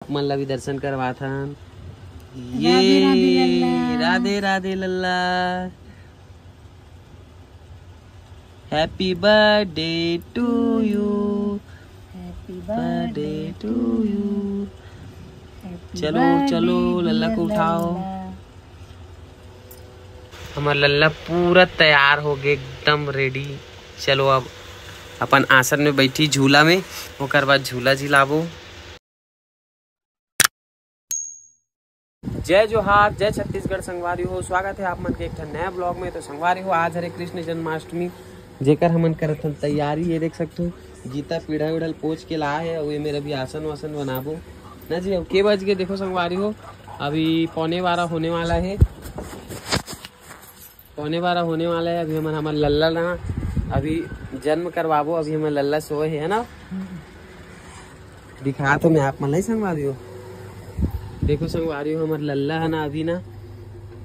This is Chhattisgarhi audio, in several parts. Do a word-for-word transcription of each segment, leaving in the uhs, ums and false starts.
आप मन ला भी दर्शन करवाथन। ये राधे, राधे लल्ला। राधे, राधे लल्ला। Happy birthday to you। Happy birthday to you। चलो, चलो, लल्ला को उठाओ। हमर लल्ला पूरा तैयार हो गए, एकदम ready। चलो, अब अपन आसन में बैठी, झूला में, ओकर बाद झूला झिलाबो। जय जोहार, जय छत्तीसगढ़ संगवारी हो, स्वागत है आप मन के एक ठन नया vlog में। तो संगवारी हो, आज हरे कृष्ण जन्माष्टमी, जेकर हमन करत हन तैयारी। ये देख सकते हो, गीता पीढ़ा उढ़ल पोंछ के लाए है, अउ ये मेर अभी आसन वासन बनाबो ना जी। अब के बज गए देखो संगवारी हो, अभी पौने बारह होने वाला है। पौने बारह होने वाला है। अभी हमन हमर लल्ला ना अभी जन्म करवाबो। अभी हमर लल्ला सोए है ना, दिखा तो मैं आप मन ला ही संगवारी हो। देखो संगवारी हो, हमर लल्ला है ना अभी ना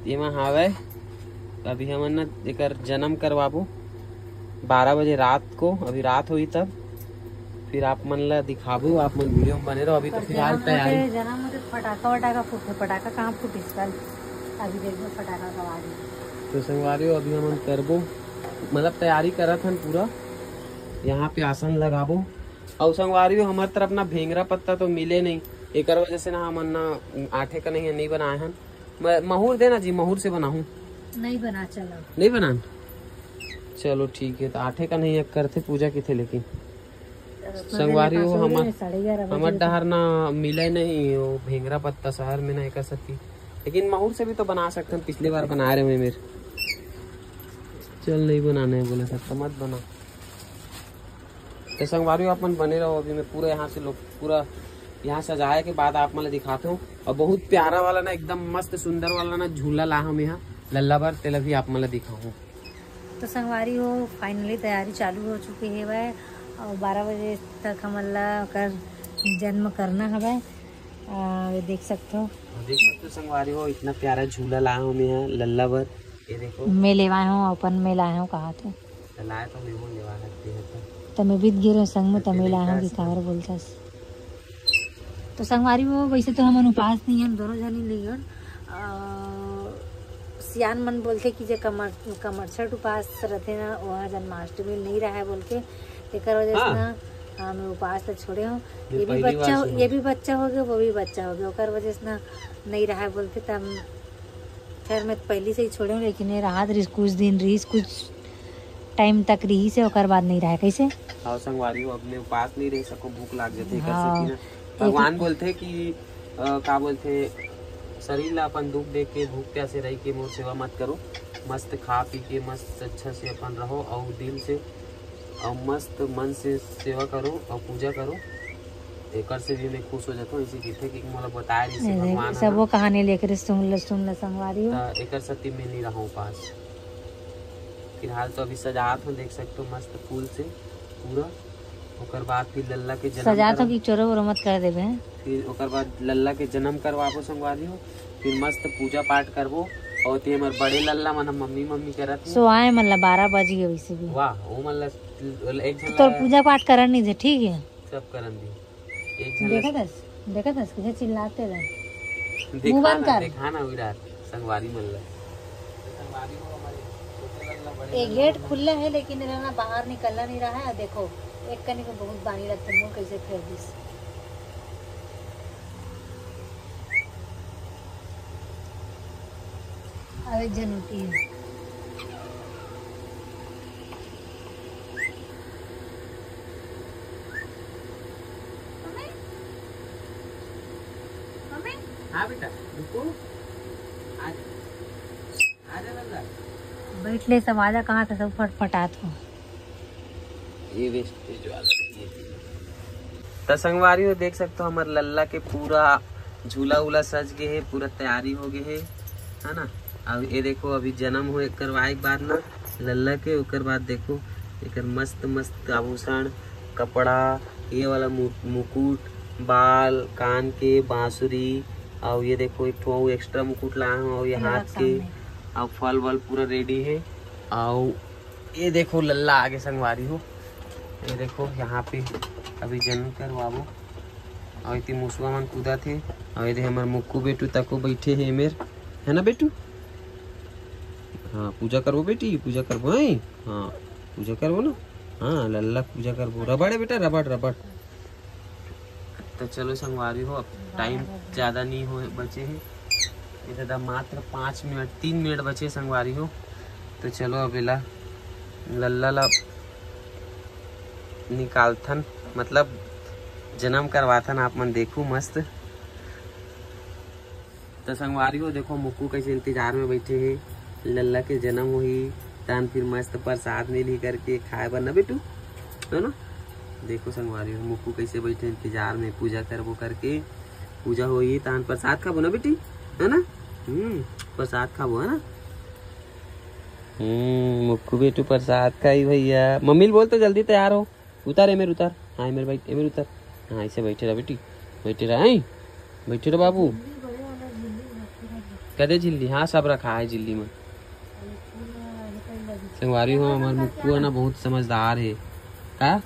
एमा हावय। अभी हमन ना एकर जन्म करवाबो बारह बजे रात को। अभी रात होही तब फिर आप मन ला दिखाबो, आप मन video में बने रहो। अभी तो पर फिलहाल जन्म तैयारी होते, जन्म होते फटाका वटाका फूटे, फटाका कहाँ फूटिस कल? अभी देखबो फटाका का आवाज। तो संगवारी हो, अभी हमन करबो, मतलब तैयारी करत हन पूरा। यहाँ पे आसन लगाबो। अउ संगवारी हो, हमर तरफ ना भेंगरा पत्ता तो मिले नहीं, एकर वजह से ना हमन ना आठे कनैया नहीं बनाए हन। म-, महूर देना जी, महूर से बनाहूँ। नहीं बना, चलो। नहीं बना? चलो ठीक है, तो आठे कनैया करथे पूजा किथे लेकिन। संगवारी हो, हमर डहर ना मिले नहीं वो भेंगरा पत्ता शहर में ना, एकर सेती। लेकिन महूर से भी तो बना सकथन, पिछले बार बनाए रहे मेर। चल, नहीं बनाना है बोला था, तो मत बना। तो संगवारी हो, आप मन बने रहो। अभी मैं पूरा यहाँ से लोग पूरा यहाँ सजाए के बाद आप मन ला दिखाता हूँ। और बहुत प्यारा वाला ना, एकदम मस्त सुंदर वाला ना झूला ला हम यहाँ लल्ला बर, तेला भी आप मन ला दिखाऊँ। तो संगवारी हो, finally तैयारी चालू हो चुके हवय और बारह बजे तक हमन ला ओकर जन्म करना हवय। आ, ये देख सकते हो। देख सकते हो संगवारी हो, इतना प्यारा झूला लाए हो मैं यहाँ लल्ला बर। ये देखो। मैं लेवाए हूँ, अपन मैं लाए हूँ, कहा थे। तो लाए तो मैं हूँ, लेवा सकते हैं तो। तो मैं बीत गिरे संग में, तो तो मैं मैं लाए हूँ, लेकर दिखावर बोलता। तो संगवारी हो, वैसे तो हमन उपास नहीं हन, दोनों झन ही नहीं हन। अ, सियान मन बोलथे कि जे कमर-, कमरछठ उपास रथे ना, वह जन्माष्टमी नहीं रहे बोल के, तेकर वजह से हाँ। ना, हाँ, मैं उपास तो छोड़े हूँ। मैं ये भी पहली बच्चा बार हो, सुना। ये भी बच्चा हो गया, वो भी बच्चा हो गया, ओकर वजह से ना नहीं रहे बोलथे, त हम, खैर, मैं तो पहली से ही छोड़े हूँ, लेकिन ये राहत रहिस, कुछ दिन रहिस, कुछ time तक रहिस हे, ओकर बाद नहीं रहे। कैसे? हाँ संगवारी हो, अब मैं उपास नहीं रह सको, भूख लाग जाथे एकर हाँ। सेती ना। एक भगवान बोलथे कि, अ, का बोलथे, शरीर ला अपन दुख दे के, भूख प्यासे रह के मोर सेवा मत करो, मस्त खा पी के मस्त अच्छा से अपन रहो और दिल से, और मस्त मन से सेवा करो और पूजा करो। एकर से भी मैं खुश हो जाता हूँ, इसी किथे कि मोला बताए रहिस हे नहीं, भगवान ह सबो ना। कहानी लेकर सुन ल, सुन ल संगवारी हो। त एकर सेती मैं नहीं रहूँ उपास। फिलहाल तो अभी सजात हूँ, देख सकते हो मस्त फूल से पूरा। ओकर बाद फिर लल्ला के जन्म सजात हो करब। कि चोरो वोरो मत कर देबे, हैं? फिर ओकर बाद लल्ला के जन्म करवाबो संगवारी हो, फिर मस्त पूजा पाठ करबो। और ते हमर बड़े लल्ला मन ह मम्मी मम्मी करत हे। सो आए मन ला बारह बज गए वैसे भी। वाह, वो मन ला एक झन तोर ला पूजा पाठ करन नहीं दे, ठीक है? सब करन दी। एक झन ला देखत हस, देखत हस, कैसे चिल्लाते रहे। देखा मुंह बंद ना, कर। देखा ना विराट, संगवारी मन ला। ये गेट खुल्ला है, लेकिन एला ना बाहर निकलना नहीं रहा है। देखो, एक कनी को बहुत बानी लगता है, मुंह कैसे फेर दिस। अब एक झन होती है। हाँ बेटा, रुको। आ जा। आ जा लल्ला। बैठ ले सब, आजा, कहाँ था सब फटफटात हो। ये वेस्टेज वाला, ये। त संगवारी हो, देख सकते हो हमर लल्ला के पूरा झूला उला सज गए है, पूरा तैयारी हो गए है, है ना। अब ये देखो, अभी जन्म हो करवाए के बाद ना लल्ला के, ओकर बाद देखो एकर मस्त मस्त आभूषण, कपड़ा, ये वाला मु-, मुकुट, बाल, कान के, बांसुरी, और ये देखो एक ठो अउ extra मुकुट लाए हूँ, और ये ये हाथ वाला के, सामने। और फल वल पूरा ready है। और ये देखो लल्ला आगे संगवारी हो, ये देखो यहाँ पे अभी जन्म करवाबो। अउ एती मुसवा मन कूदत हे। अउ एदे हमर मुक्कू बेटू तको बइठे हे एमेर, है ना बेटू? हाँ, पूजा करबो बेटी, पूजा करबो, हैं? हाँ, पूजा करबो ना। हाँ, लल्ला पूजा करबो। रबड़ है बेटा, रबड़, रबड़। तो चलो संगवारी हो, अब टाइम ज़्यादा नहीं हो बचे हे, इधर मात्र पाँच मिनट, तीन मिनट बचे संगवारी हो। तो चलो अब एला, लल्ला ला निकालथन, मतलब जन्म करवाथन। आप मन देखू मस्त। तो संगवारी हो, देखो मुक्कू कैसे इंतजार में बैठे हे, लल्ला के जन्म होही, तहन फिर मस्त प्रसाद मिलही करके खाए बर ना बेटू, है ना? देखो संगवारी हो, मुक्कू कैसे बैठे इंतजार में, पूजा करबो करके, पूजा होही तहन प्रसाद खाबो ना बेटी, है ना? हम्म, प्रसाद खाबो, है ना? हम्म, मुक्कू बेटू प्रसाद खाही भैया। मम्मी ल बोल तो जल्दी तैयार हो। उतर, एमेर उतर। हाँ, एमेर बैठ, एमेर उतर। हाँ, ऐसे बैठे रह बेटी, बैठे रह, हैं? बैठे रह बाबू। कदे झिल्ली? हाँ, सब रखा है झिल्ली में। संगवारी हो, हमार मुक्कू है ना, बहुत समझदार है। का?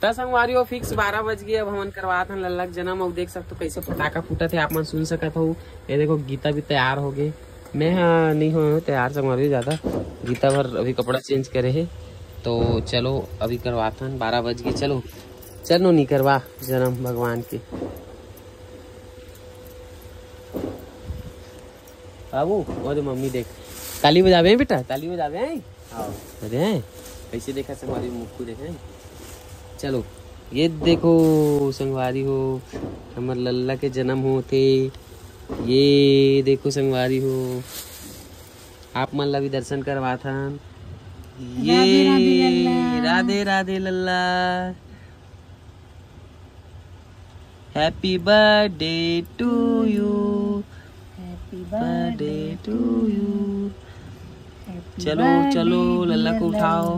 त संगवारी हो, फिक्स बारह बज गए। अब हमन करवात हन लल्ला के जन्म। अउ देख सकत हो कैसे पटाखा फूटत हे, आप मन सुन सकत हो। ये देखो गीता भी तैयार हो गए, मैं हाँ नहीं हो तैयार संगवारी हो ज़्यादा। गीता भर अभी कपड़ा चेंज करे हे। तो चलो अभी करवात हन, बारह बज गए। चलो चल नोनी करवा जन्म भगवान के। बाबू, वो दे मम्मी देख, ताली बजावे हैं बेटा, ताली बजावे हैं। हाँ। अरे हैं, कैसे देखा संगवारी मुक्कू देखे हैं। चलो, ये देखो संगवारी हो, हमर लल्ला के जन्म होथे। ये देखो संगवारी हो, आप मन ला भी दर्शन करवाथन। ये राधे, राधे लल्ला। राधे, राधे लल्ला। Happy birthday to you, happy birthday to you। चलो, चलो, लल्ला को उठाओ।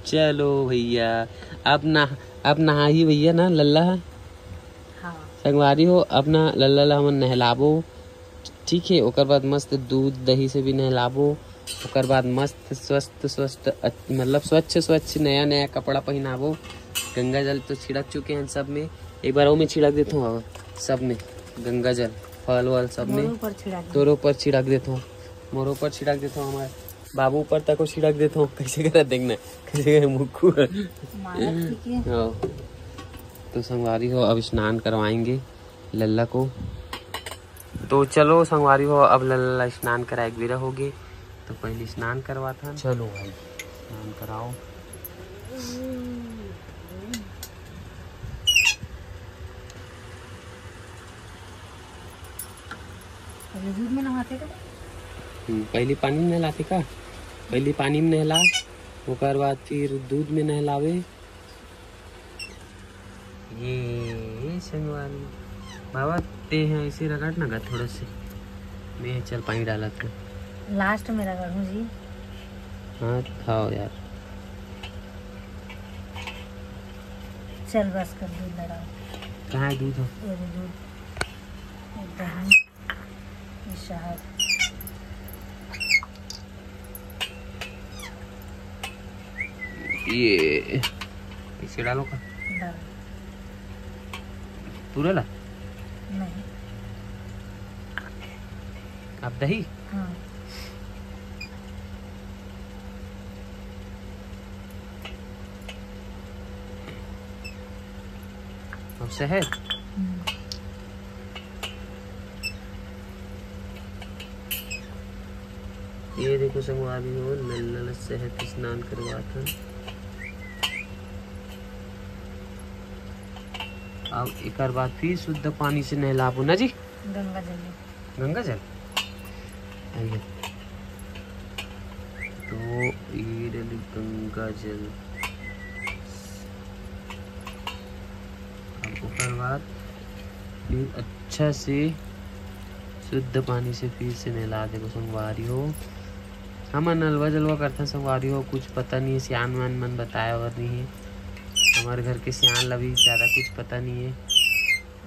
चलो भैया, अब ना, अब नहाही भैया ना लल्ला। हाँ। संगवारी हो, अब ना लल्ला ला हमन नहलाबो, ठीक है। ओकर बाद मस्त दूध दही से भी नहलाबो। ओकर बाद मस्त स्वस्थ स्वस्थ, अ-, मतलब स्वच्छ स्वच्छ नया नया कपड़ा पहिनाबो। गंगा जल तो छिड़क चुके हैं सब में, एक बार ओमे छिड़क देथों, अब सब में गंगा जल, फल वल सब में। मोरो ऊपर छिड़क दे। तोरो ऊपर छिड़क देथों, मोरो ऊपर छिड़क देथों, हमारे बाबू ऊपर तको छिड़क देथों। कैसे करत देखना, कैसे करे मुक्कू। मारत ठीक है। हाँ। तो संगवारी हो, अब स्नान करवाएंगे लल्ला को। तो चलो संगवारी हो, अब लल्ला स्नान कराए के बेरा होगे, तो पहले स्नान करवाथन। चलो भाई, स्नान कराओ। पहले दूध में नहाते का? हम्म, पहले पानी में नहलाते का? पहले पानी में नहला, ओकर बाद फिर दूध में नहलावे। ये संगवारी, बाबा ते हैं ऐसे रगड़ ना गा थोड़ा से, मैं चल पानी डालत हूँ। लास्ट में रगड़ हूँ जी। हाँ, खाओ यार। चल बस कर, दूध लड़ाओ। कहाँ है दूध? ये दे दूध, ये दही, ये शहद। ये इसे डालो का? डाल। पूरा ला? नहीं। अब दही? हाँ। अब शहद? हम्म। ये देखो संगवारी हो, लल्ला ल शहद स्नान करवात हन। अब एकर बाद फिर शुद्ध पानी से नहलाबो ना जी। गंगा जल। गंगा जल? आइए। तो ये डली गंगा जल। अब ओकर बाद फिर अच्छा से शुद्ध पानी से फिर से नहला देबो संगवारी हो। हमन नलवा जलवा करथन संगवारी हो, कुछ पता नहीं है, सियान मन, मन बताए बर नहीं है। हमारे घर के सियान ला भी ज़्यादा कुछ पता नहीं है।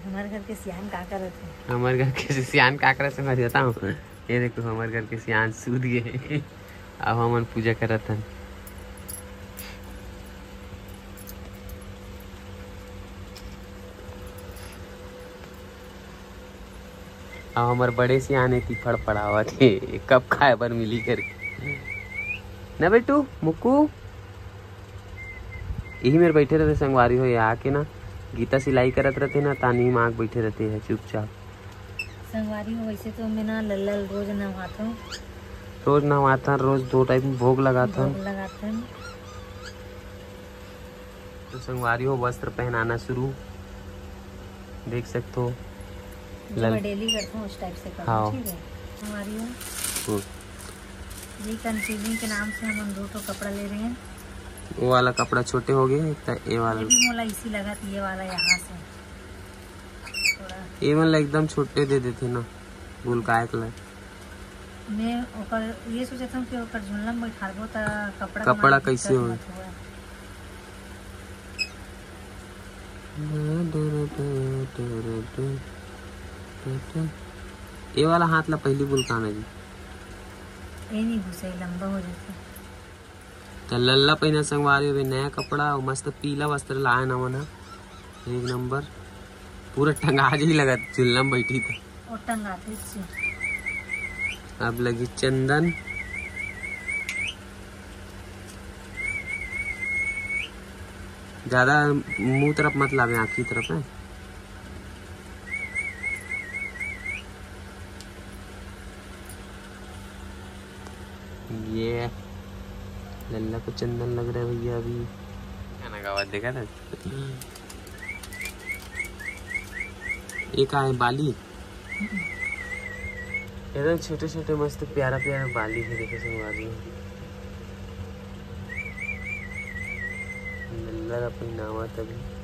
हमारे घर के सियान का करत है? हमारे घर के सियान का करत है, मैं बताऊँ। ये देखो, हमारे घर के सियान सूत गए। अब हमन पूजा करत हन। अब हमर बड़े सियान एती फड़फड़ावत हे, कब खाए बर मिली करके। ना बेटू, मुक्कू, यही मेर बैठे रहते संगवारी हो, ये आके ना गीता सिलाई करत रहते ना, तानी माँ के बैठे रहते हैं चुपचाप। संगवारी हो, वैसे तो मैं ना लल्ला ल रोज नहवाथों। रोज नहवाथन, रोज दो टाइम भोग लगाथन। भोग लगाथन। तो संगवारी हो, वस्त्र पहनाना शुरू, देख सकते हो। जो लल- मैं डेली करता हूँ, उस टाइप से करता हूँ, हाँ। ठीक है संगवारी हो। हम्म। ये कन्फ्यूजन के नाम से हम दो ठो कपड़ा ले रहे हैं। वो वाला कपड़ा छोटे हो गए, तो ये वाला ये भी मोला इसी लगा था, ये वाला यहाँ से थोड़ा। ये वाला एकदम छोटे दे देते ना, गुलकाए कलर। मैं ओकर ये सोचत हूँ कि ओकर झुलना में बैठारबो त कपड़ा के कपड़ा मारे कैसे दिक्कत होए? मत होए। ये वाला हाथ ला पहली बुलकाना जी। ये नहीं घुसे, लंबा हो जाता। त लल्ला पहिना संगवारी हो, नया कपड़ा अउ मस्त पीला वस्त्र लाए नवा ना, एक नंबर। पूरा टंगा जी लगत झुलना में बैठी त। और टंगा थे इससे। अब लगी चंदन। ज्यादा मुंह तरफ मत लावे, आँखी तरफ है। ये लल्ला को चंदन लग रहा है भैया अभी। गाना गावा देखा था। ये का है, बाली? एकदम छोटे छोटे मस्त प्यारा प्यारा बाली है, देखो संगवारी। लल्ला ला पहिनावा तभी।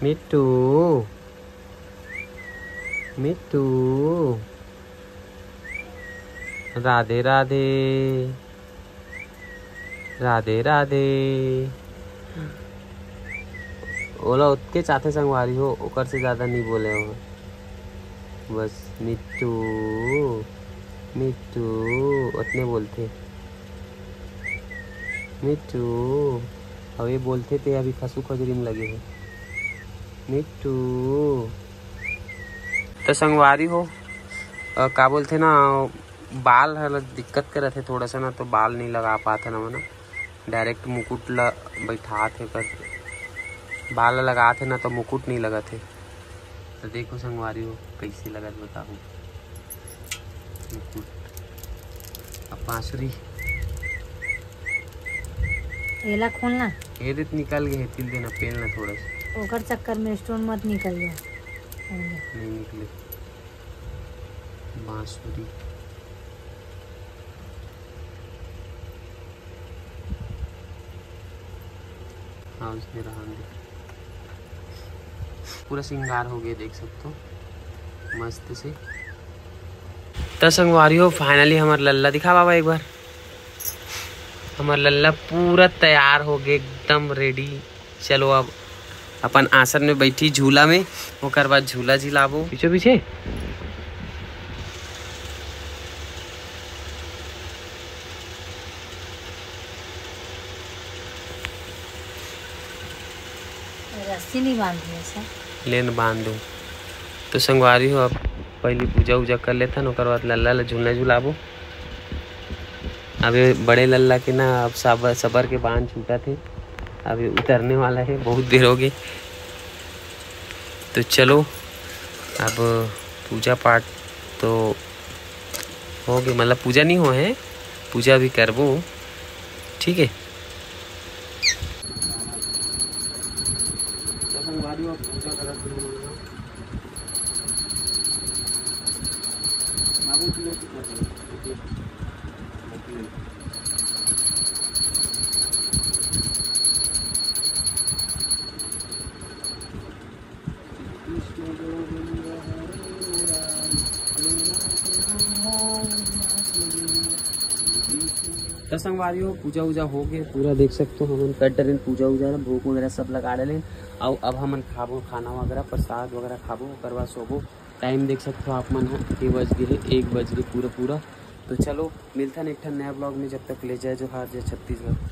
मिट्टू, मिट्टू, राधे राधे, राधे राधे। ओला ओतके चाहते संगवारी हो, ओकर से ज्यादा नहीं बोले हो। बस मिट्टू, मिट्टू, ओतने बोलथे। मिट्टू, अब ये बोलथे ते अभी खसू खजरी में लगे हे। मिट्टू। तो संगवारी हो, अ, का बोलथे ना, बाल ह दिक्कत करत हे थोड़ा सा ना, तो बाल नहीं लगा पाथन हमन ना। डायरेक्ट मुकुट ला बैठात हे, पर बाल ला लगात हे ना, तो मुकुट नहीं लगत हे। तो देखो संगवारी हो, कैसे लगत बताहू मुकुट। अब बांसुरी। एला खोलना। ये देख निकल गए, तिल देना, पेल ना थोड़ा सा। ओकर चक्कर में स्टोन मत निकल जाए। नहीं निकले। बांसुरी। हाँ, उसने रहन दे। पूरा श्रृंगार हो गया, देख सकते हो, मस्त से। त संगवारी हो, finally हमर लल्ला दिखा बाबा एक बार। हमर लल्ला पूरा तैयार हो गए, एकदम ready। चलो अब अपन आसन में बैठी, झूला में, ओकर बाद झूला झिलाबो। पीछे पीछे। रस्सी नहीं बांध रही है सर। लेन बांध दो। तो संगवारी हो, अब पहली पूजा उजा कर लेथन, ओकर बाद लल्ला ला झूलना झुलाबो। अब ये बड़े लल्ला के ना, अब सबर, सबर के बांध छूटा थे, अब ये उतरने वाला है, बहुत देर हो गए। तो चलो, अब पूजा पाठ तो हो गए, मतलब पूजा नहीं हो है, पूजा भी करबो, ठीक है। त संगवारी हो, पूजा उजा हो गए पूरा, देख सकते हो हमन कर डरेन पूजा उजा ला, भोग वगैरह सब लगा डरेन। अउ अब हमन खाबो खाना वगैरह, प्रसाद वगैरह खाबो, ओकर बाद सोबो। टाइम देख सकते हो आप मन ह, के बज गए हे, एक बज गए पूरा पूरा। तो चलो, मिलथन एक ठन नया ब्लॉग में। जब तक ले, जय जोहार, जय छत्तीसगढ़।